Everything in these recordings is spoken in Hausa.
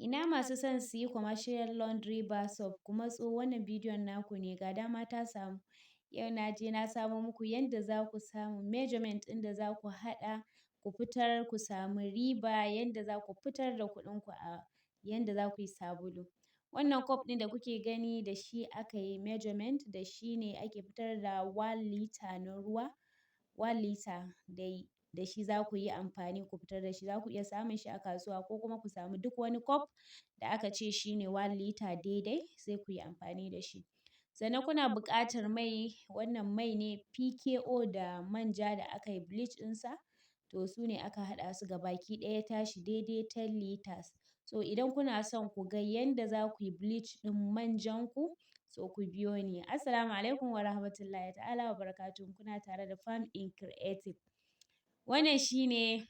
Ina masu son su yi commercial laundry bar soap? Ku matso, wannan bidiyon naku ne, ga dama ta samu. Yau na je na samo muku yanda za ku samu measurement ɗin da za ku haɗa ku fitar ku samu riba, yanda za ku fitar da kuɗinku a yanda za ku yi sabulu. Wannan cup ɗin da kuke gani, da shi aka yi measurement, da shi ne ake fitar da 1 litre na ruwa. 1 litre dai, da shi za ku yi amfani ku fitar da shi. Za ku iya samun shi a kasuwa ko kuma ku samu duk wani cup da aka ce shi ne 1 litre daidai, sai ku yi amfani da shi. Sannan kuna buƙatar mai. Wannan mai ne PKO da manja da aka yi bleach ɗinsa, to su ne aka haɗa su gabaki ɗaya ya tashi daidai 10 litres. So idan kuna son ku ga yanda za ku yi bleach ɗin manjan ku, so ku biyo ni. Assalamu alaikum wa rahmatullahi ta'ala wa barakatuhu. Kuna tare da Farm in Creative. Wannan shi ne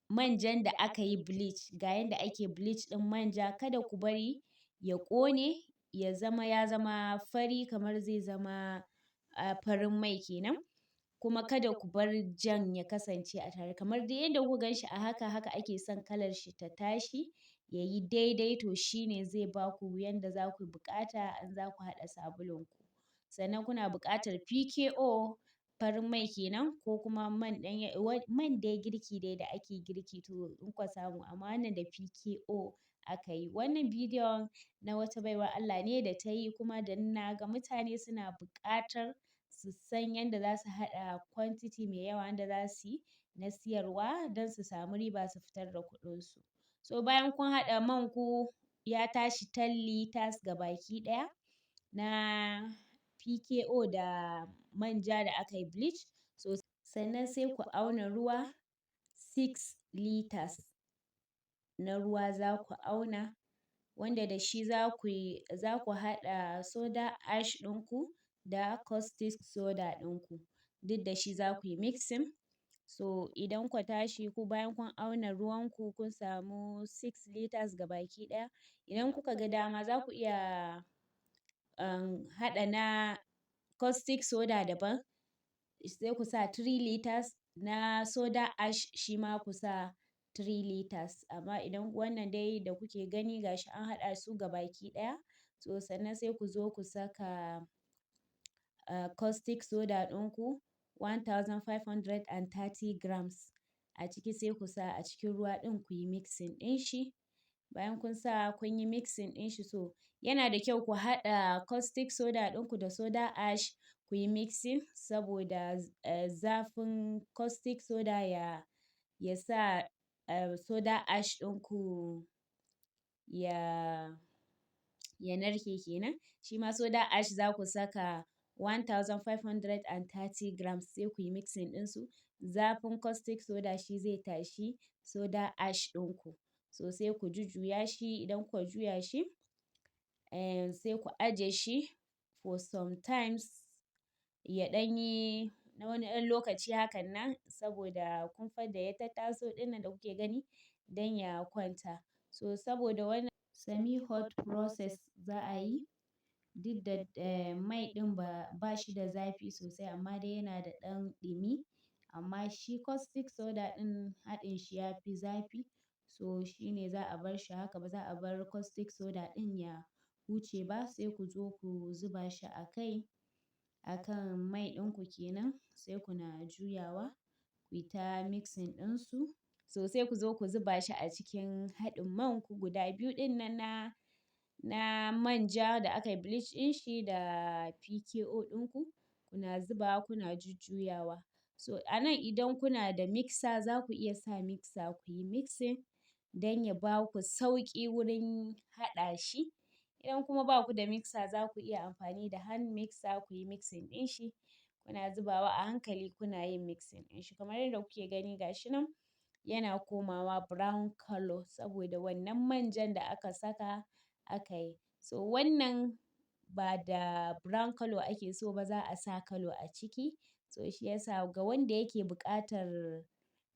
manjan da aka yi bleach. Ga yanda ake bleach ɗin manja: kada ku bari ya ƙone ya zama fari kamar zai zama farin mai kenan, kuma kada ku bar jan ya kasance a tare. Kamar dai yanda kuka gan shi a haka, haka ake son kalar shi ta tashi ya yi daidai. To shi ne zai ba ku yanda za ku buƙata in za ku haɗa sabulun ku. Sannan kuna buƙatar PKO, farin mai kenan, ko kuma man ɗanye, man dai girki dai da ake girki, to in kuka samu, amma wannan da PKO aka yi. Wannan bidiyon na wata baiwar Allah ne da ta yi, kuma da na ga mutane suna buƙatar su san yanda za su haɗa quantity mai yawa wanda za su yi na siyarwa don su samu riba su fitar da kuɗinsu. So bayan kun haɗa man ku ya tashi 10 litres gabaki ɗaya na PKO da manja da aka yi bleach, so sannan sai ku auna ruwa. 6 litres na ruwa za ku auna, wanda da shi za ku haɗa soda ash ɗinku da caustic soda ɗinku, duk da shi za ku yi mixing. So idan kuka tashi ku, bayan kun auna ruwanku kun samu 6 litres gabaki ɗaya, idan kuka ga dama za ku iya haɗa na caustic soda daban, sai ku sa 3 litres, na soda ash shi ma ku sa 3 litres. Amma idan wannan dai da kuke gani, ga shi an haɗa su gabaki ɗaya. So sannan sai ku zo ku saka caustic soda ɗinku 1530 grams a ciki, sai ku sa a cikin ruwa ɗin ku yi mixing ɗin shi. Bayan kun sa kun yi mixing ɗin shi, so yana da kyau ku haɗa caustic soda ɗinku da soda ash ku yi mixing, saboda zafin caustic soda ya sa soda ash ɗinku ya narke kenan. Shi ma soda ash za ku saka 1530 grams, sai ku yi mixing ɗinsu. Zafin caustic soda shi zai tashi soda ash ɗinku. So sai ku jujjuya shi. Idan kuka juya shi, sai ku aje shi for sometimes, ya ɗan yi na wani ɗan lokaci hakan nan, saboda kumfar da ya tattaso ɗin nan da kuke gani, don ya kwanta. So saboda wannan semi hot process za a yi, duk da mai ɗin ba shi da zafi sosai, amma dai yana da ɗan ɗumi. Amma shi caustic soda ɗin haɗin shi ya fi zafi, so shi ne za a bar shi haka, ba za a bar caustic soda ɗin ya huce ba. Sai ku zo ku zuba shi a kai, a kan mai ɗinku kenan, sai kuna juyawa, ku yi ta mixing ɗinsu. So sai ku zo ku zuba shi a cikin haɗin man ku guda biyu ɗin nan na manja da aka yi bleach ɗin shi da PKO ɗinku, kuna zubawa kuna jujjuyawa. So a nan idan kuna da mixer, za ku iya sa mixer ku yi mixing don ya ba ku sauƙi wurin haɗa shi. Idan kuma ba ku da mixer, za ku iya amfani da hand mixer ku yi mixing ɗin shi. Kuna zubawa a hankali kuna yin mixing ɗin shi. Kamar yadda kuke gani, ga shi nan yana komawa brown colour saboda wannan manjan da aka saka aka yi. So wannan ba da brown colour ake so ba, za a sa colour a ciki. So shi yasa ga wanda yake buƙatar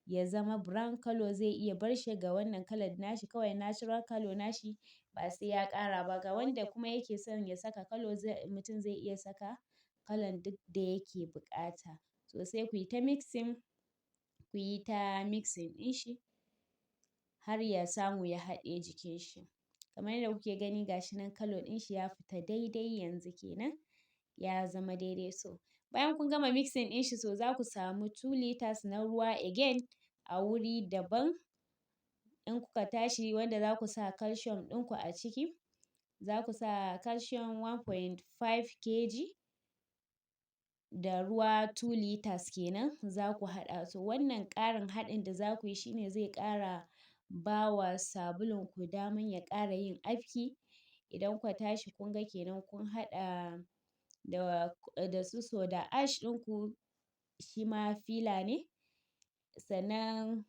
ya zama brown colour, zai iya bar shi ga wannan kalar nashi kawai, natural colour nashi, ba sai ya ƙara ba. Ga wanda kuma yake son ya saka colour, mutum zai iya saka kalan duk da yake buƙata. So sai ku yi ta mixing, ku yi ta mixing ɗin shi. har ya samu ya haɗe jikin shi. Kamar yadda kuke gani, gashi nan colour ɗin shi ya fita daidai yanzu kenan, ya zama daidai. So bayan kun gama mixing ɗin shi, so za ku samu 2 litres na ruwa again a wuri daban in kuka tashi, wanda za ku sa calcium ɗinku a ciki. Za ku sa calcium 1.5 kg da ruwa 2 litres kenan za ku haɗa su. Wannan ƙarin haɗin da za ku yi shine zai ƙara ba wa sabulun ku daman ya ƙara yin afki. Idan kuka tashi, kun ga kenan kun haɗa da su soda ash ɗinku, shi ma filler ne, sannan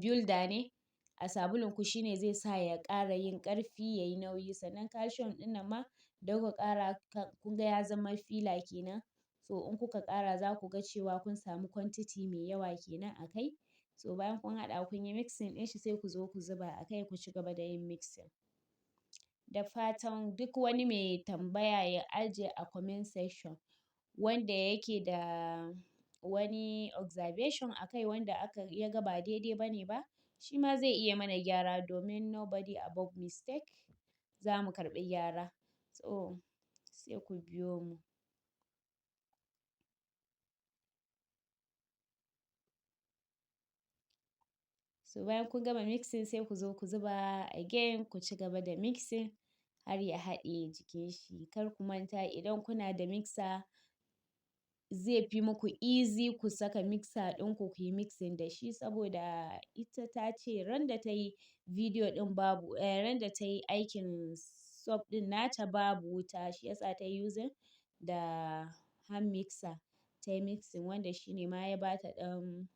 builder ne a sabulun ku, shine zai sa ya ƙara yin ƙarfi, ya yi nauyi. Sannan calcium ɗin nan ma da kuka ƙara, kun ga ya zama filler kenan. So in kuka ƙara, za ku ga cewa kun samu quantity mai yawa kenan a kai. So bayan kun haɗa, kun yi mixing ɗin shi, sai ku zo ku zuba a kai, ku ci gaba da yin mixing. Da fatan duk wani mai tambaya ya ajiye a comment section. Wanda yake da wani observation a kai wanda aka ya ga ba daidai ba ne ba, shi ma zai iya mana gyara, domin nobody above mistake, za mu karɓi gyara. So sai ku biyo mu. So bayan kun gama mixing, sai ku zo ku zuba again, ku ci gaba da mixing har ya haɗe jikin shi. Kar ku manta, idan kuna da mixer zai fi muku easy, ku saka mixer ɗinku ku yi mixing da shi, saboda ita ta ce ran da ta yi video ɗin babu, ran da ta yi aikin soap ɗin nata babu wuta, shi yasa ta yi using da hand mixer ta yi mixing, wanda shi ne ma ya bata ɗan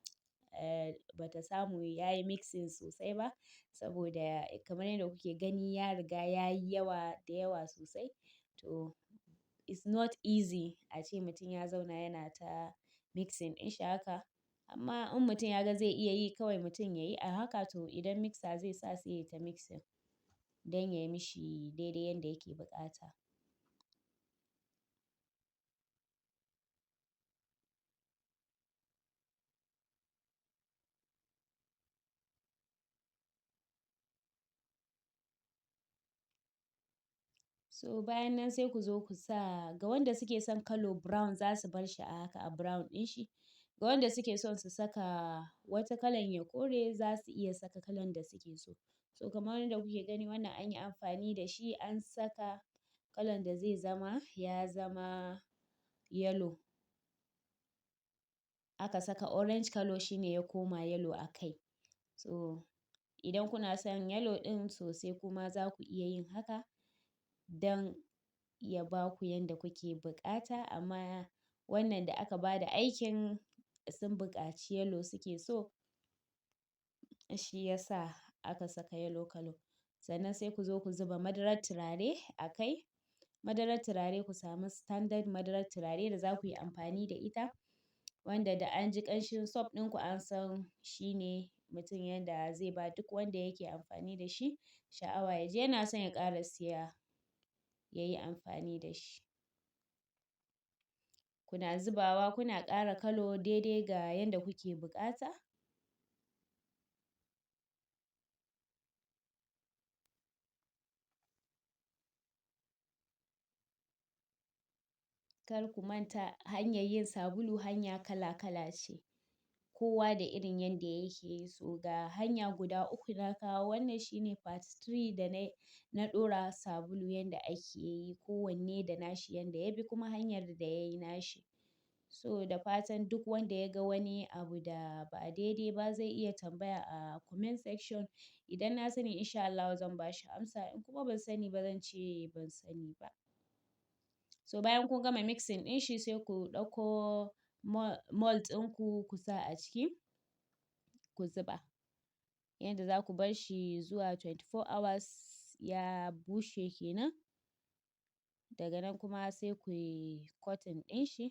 bata samu ya yi mixing sosai ba, saboda kamar yadda kuke gani ya riga ya yi yawa da yawa sosai. To it's not easy a ce mutum ya zauna yana ta mixing ɗin shi haka. Amma in mutum ya ga zai iya yi, kawai mutum ya yi a haka. To idan mixer zai sa, sai ya ta mixing don ya yi mishi daidai yanda yake buƙata. So bayan nan sai ku zo ku sa. Ga wanda suke son colour brown, za su bar shi a haka a brown ɗin shi. Ga wanda suke son su saka wata kalan ya kore, za su iya saka kalan da suke so. So kamar yadda kuke gani, wannan an yi amfani da shi an saka kalan da zai zama ya zama yellow. Aka saka orange colour, shine ya koma yellow a kai. So idan kuna son yellow ɗin sosai kuma, za ku iya yin haka don ya ba ku yanda kuke buƙata. Amma wannan da aka ba da aikin sun buƙaci yellow suke so, shi ya sa aka saka yellow colour. Sannan sai ku zo ku zuba madarar turare a kai. Madarar turare, ku samu standard madarar turare da za ku yi amfani da ita, wanda da an ji ƙanshin soap ɗinku an san shi ne, mutum yanda zai ba duk wanda yake amfani da shi sha'awa, ya ji yana son ya ƙara siya ya yi amfani da shi. Kuna zubawa kuna ƙara colour daidai ga yanda kuke buƙata. Kar ku manta, hanyar yin sabulu hanya kala-kala ce, kowa da irin yanda yake yi. So ga hanya guda uku na kawo, wannan shine part 3 da na ɗora sabulu yanda ake yi, kowanne da nashi yanda ya bi kuma hanyar da ya yi nashi. So da fatan duk wanda ya ga wani abu da ba daidai ba zai iya tambaya a comment section. Idan na sani, insha Allahu zan ba shi amsa, in kuma ban sani ba, zan ce ban sani ba. So bayan kun gama mixing ɗin shi, sai ku ɗauko mold ɗinku ku sa a ciki, ku zuba. Yanda za ku bar shi zuwa 24 hours ya bushe kenan. Daga nan kuma sai ku yi cutting ɗin shi.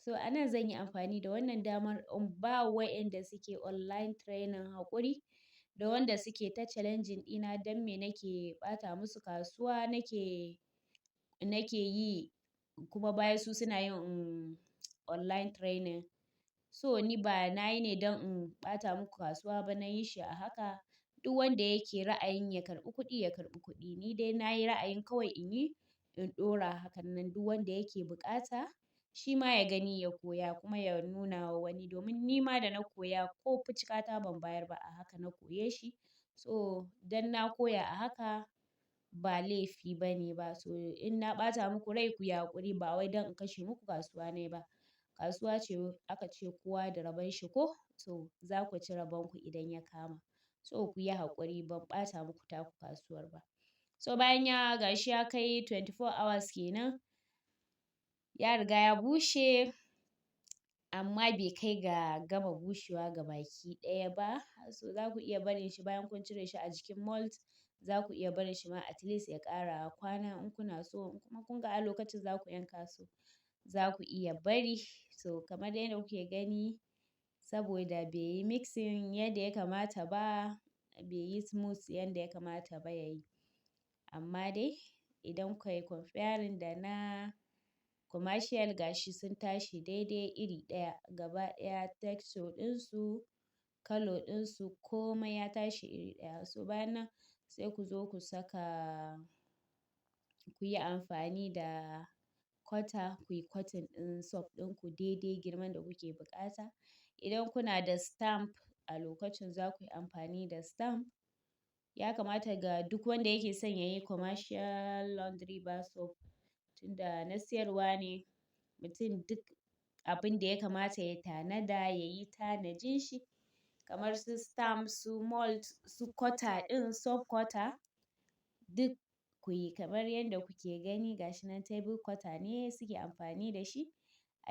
So a nan zan yi amfani da wannan damar in ba wa'inda suke online training haƙuri, da wanda suke ta challenging ɗina don me nake ɓata musu kasuwa, nake yi kuma bayan su suna yin online training. So ni ba na yi ne don in ɓata muku kasuwa ba, na yi shi a haka. Duk wanda yake ra'ayin ya karɓi kuɗi, ya karɓi kuɗi. Ni dai na yi ra'ayin kawai in yi in ɗora hakan nan, duk wanda yake buƙata shi ma ya gani ya koya kuma ya nuna wa wani, domin ni ma da na koya ko fucikata ban bayar ba, a haka na koye shi. So dan na koya a haka ba laifi ba ne ba. So in na ɓata muku rai, ku yi haƙuri, ba wai don in kashe muku kasuwa ne ba. Kasuwa ce aka ce kowa da rabon shi ko, so za ku ci rabon ku idan ya kama. So ku yi haƙuri, ban ɓata muku taku kasuwar ba. So bayan ya gashi ya kai 24 hours kenan, ya riga ya bushe, amma bai kai ga gama bushewa gabaki ɗaya ba. So za ku iya barin shi bayan kun cire shi a jikin mold, za ku iya barin shi ma at least ya ƙara kwana in kuna so, in kuma kun ga a lokacin za ku yanka su, za ku iya bari. So kamar yadda kuke gani, saboda bai yi mixing yadda ya kamata ba, bai yi smooth yadda ya kamata ba yayi. Amma dai idan kuka yi comparing da na commercial, gashi sun tashi daidai iri ɗaya gaba ɗaya, texture ɗinsu, colour ɗinsu, komai ya tashi iri ɗaya. So bayan nan sai ku zo ku saka, ku yi amfani da cutter, ku yi cutting ɗin soap ɗinku daidai girman da kuke buƙata. Idan kuna da stamp a lokacin, za ku yi amfani da stamp. Ya kamata ga duk wanda yake son ya yi commercial laundry bar soap, tunda na siyarwa ne, mutum duk abin da ya kamata ya tanada ya yi tanajin shi, kamar su stamp, su mold, su cutter ɗin, soap cutter, duk ku yi. Kamar yadda kuke gani, gashi nan table cutter ne suke amfani da shi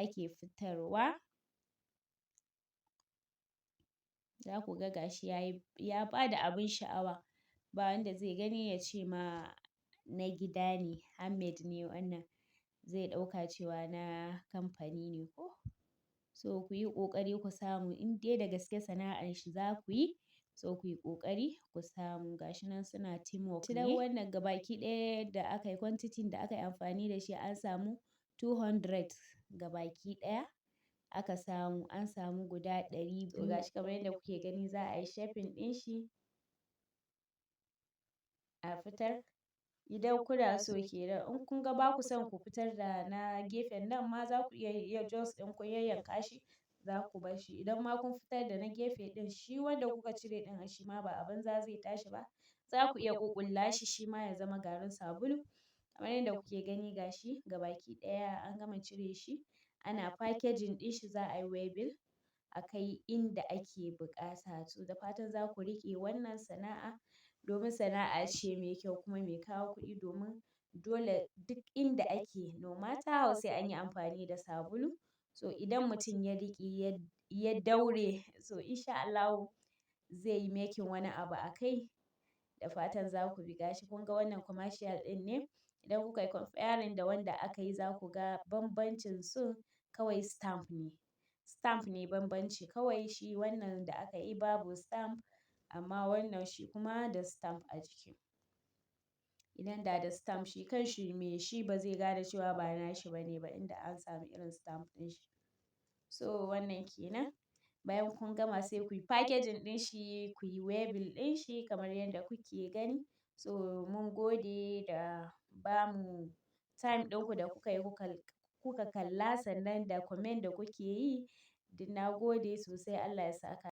ake fitarwa. Za ku ga gashi yayi, ya bada abin sha'awa, ba wanda zai gani ya ce ma na gida ne, handmade ne wannan, zai ɗauka cewa na kamfani ne ko. So ku yi ƙoƙari ku samu, in dai da gaske sana'ar shi za ku yi, so ku yi ƙoƙari ku samu. Gashi nan suna teamwork ne. Wannan gabaki ɗaya da aka yi, quantity da aka yi amfani da shi, an samu 200 gabaki ɗaya aka samu, an samu guda 200. Gashi kamar yadda kuke gani, za a yi shaping ɗin shi a fitar, idan kuna so kenan. In kun ga ba ku son ku fitar da na gefen nan ma, za ku iya iya just in kun yayyanka shi, za ku bar shi. Idan ma kun fitar da na gefe ɗin, shi wanda kuka cire ɗin, shi ma ba a banza zai tashi ba, za ku iya ƙuƙƙulla shi, shi ma ya zama garin sabulu. Kamar yadda kuke gani, gashi gabaki ɗaya an gama cire shi, ana packaging ɗin shi, za a yi waybill a kai inda ake buƙata. To da fatan za ku riƙe wannan sana'a, domin sana'a ce mai kyau kuma mai kawo kuɗi, domin dole duk inda ake, no matter how, sai an yi amfani da sabulu. So idan mutum ya riƙe, ya daure, so insha Allahu zai yi making wani abu a kai. Da fatan za ku bi. Gashi kun ga wannan commercial ɗin ne. Idan kuka yi comparing da wanda aka yi, za ku ga bambancin su kawai stamp ne, stamp ne bambanci kawai. Shi wannan da aka yi babu stamp, amma wannan shi kuma da stamp a jiki. Idan da stamp, shi kanshi mai shi ba zai gane cewa ba nashi bane ba, inda an samu irin stamp ɗin shi. So wannan kenan. Bayan kun gama, sai ku yi packaging ɗin shi, ku yi waybill ɗin shi kamar yadda kuke gani. So mun gode da bamu time ɗinku da kuka yi kuka kalla, sannan da comment da kuke yi duk, na gode sosai. Allah ya saka.